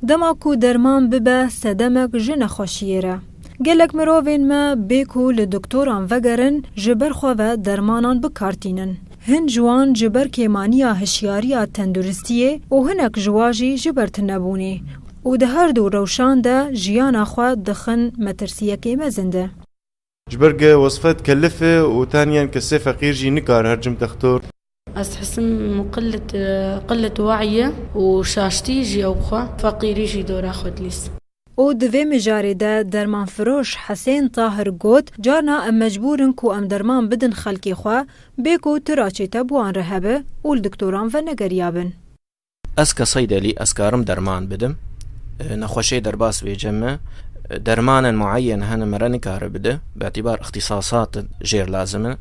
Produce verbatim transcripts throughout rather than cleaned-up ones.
Dema ku derman bibe sedemek ji nexweşiyê re. Gelek mirovên me bê ku li doktoran vegerin, ji ber xwe ve dermanan bikartînin. Hin ji wan ji ber kêmaniya hişyariya tenduristiyê û hinek ji wan jî ji ber tunebûnê û di her du rewşan de jiyana xwe dixin metirsiyekê mezin de. Ji ber ku wezîfe dikellif e û taniyen kesê feqîr jî nikare her cem textor. Ez dihisim qilet, qilet we'y e û şaştî jî ew xwe feqîrî jî dora xwe dilîs. Û di vê mijarê de dermanfiroş Hesên Tahir got, carna em mecbûr in ku em derman bidin xelkê xwe, bê ku tu raçête bi wan re hebe û li doktoran venegeriya bin. Ez ke seydelî ez karim derman bidim. Nexweşê derbas vê cem me. Dermanên mueyen hene mere nikare bide. Bi îtîbar îxtîsasat jêr lazim e.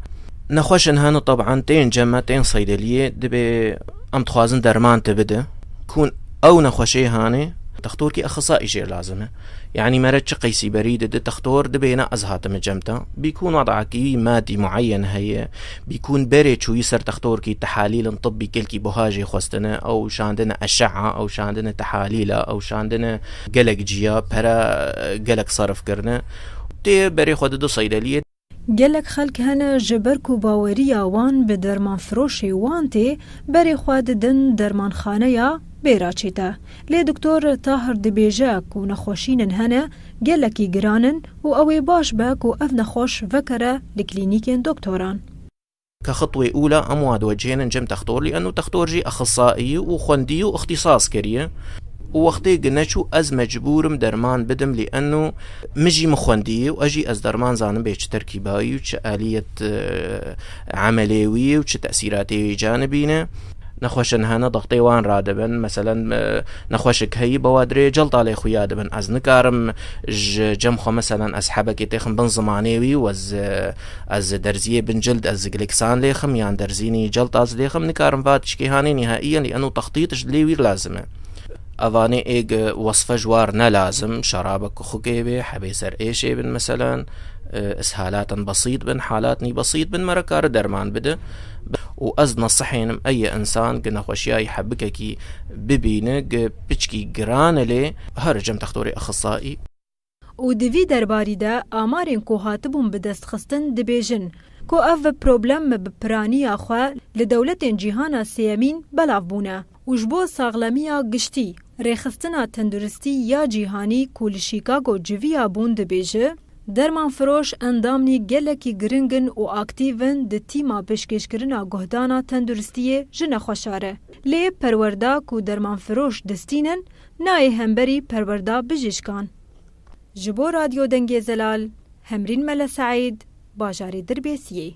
Nexweşin hene teban tên cem me, tên seydeliyê dibê em dixwazin derman te bide. Kûn ew nexweşê hane, textorkî exisayî jêr lazim e. Yanî mere çi qeysî berî dide, textor dibêne ez hatime cem te. Bîkûn wedakî madî mueyen heye. Bîkûn berê çûyî ser textorkî tehalîlin tibbî gelkî buha jê xwestine, ew şandine eşea, ew şandine tehalîla, ew şandine gelek ciya, pere gelek serif kirine. Tê berê xwe dide seydeliyê. Gelek xelk hene ji ber ku baweriya wan bi dermanfiroşê wan tê, berê xwe didin dermanxaneya bê raçête. Lê Doktor Tahir dibêje ku nexweşînin hene, gelekî giran in û ew ê baş be ku ev nexweş vekere li klînîkên doktoran. Ke xitwê ûla em wa diwecihênin cem textor, lî eno textor jî exisayî û xwendî û îxtîsas kiriye. Û wextê gi neçû ez mecbûr im derman bidim, lî eno min jî min xwendî û ez jî ez derman zanim bê çi terkîbayî û çi aliyet, e, emelê wî û çi tesîratê wî canibî ne. Nexweşin hene dextê wan radibin. Meselen, e, nexweşik heyî bewa dirê celta lê xuya dibin. Ez nikarim ji cem xwe, meselen, ez hebekê têxim bin zimanê wî û ez, e, ez derziyê bin cild, ez gliksan lêxim yan derzînî celta ez lêxim, nikarim va tişkê hanê nihaiyen, lî eno textît ji lê wîr lazim e. Evanê êg wesfe ji war ne lazim, şerabek xukê bê, hebê ser êşê bin, meselen, e, ishalatên besît bin, halatnî besît bin, mere kare derman bide. Û ez nesihênim eye insan gi nexweşiyayî hebikekî bibîne, gi piçkî giran e lê here cem textorê exisayî. Û di vî derbarî de amarên ku hatibûn bi dest xistin dibêjin ku ev problem bi piraniya xwe li dewletên cîhana sêyemîn belav bûne. Û ji bo saxlemiya giştî, Rêxistina Tenduristî ya Cîhanî ku li Chicago civiya bûn dibêje, dermanfiroş endamnî gelekî giring in û aktîv in di tîma pêşkêşkirina guhdana tenduristiyê ji nexweşa re. Lê perwerda ku dermanfiroş distînin nayê hemberî perwerda bijîşkan. Ji bo Radyo Dengê Zelal, Hemrîn Mele Seîd, bajarê Dirbêsiyê.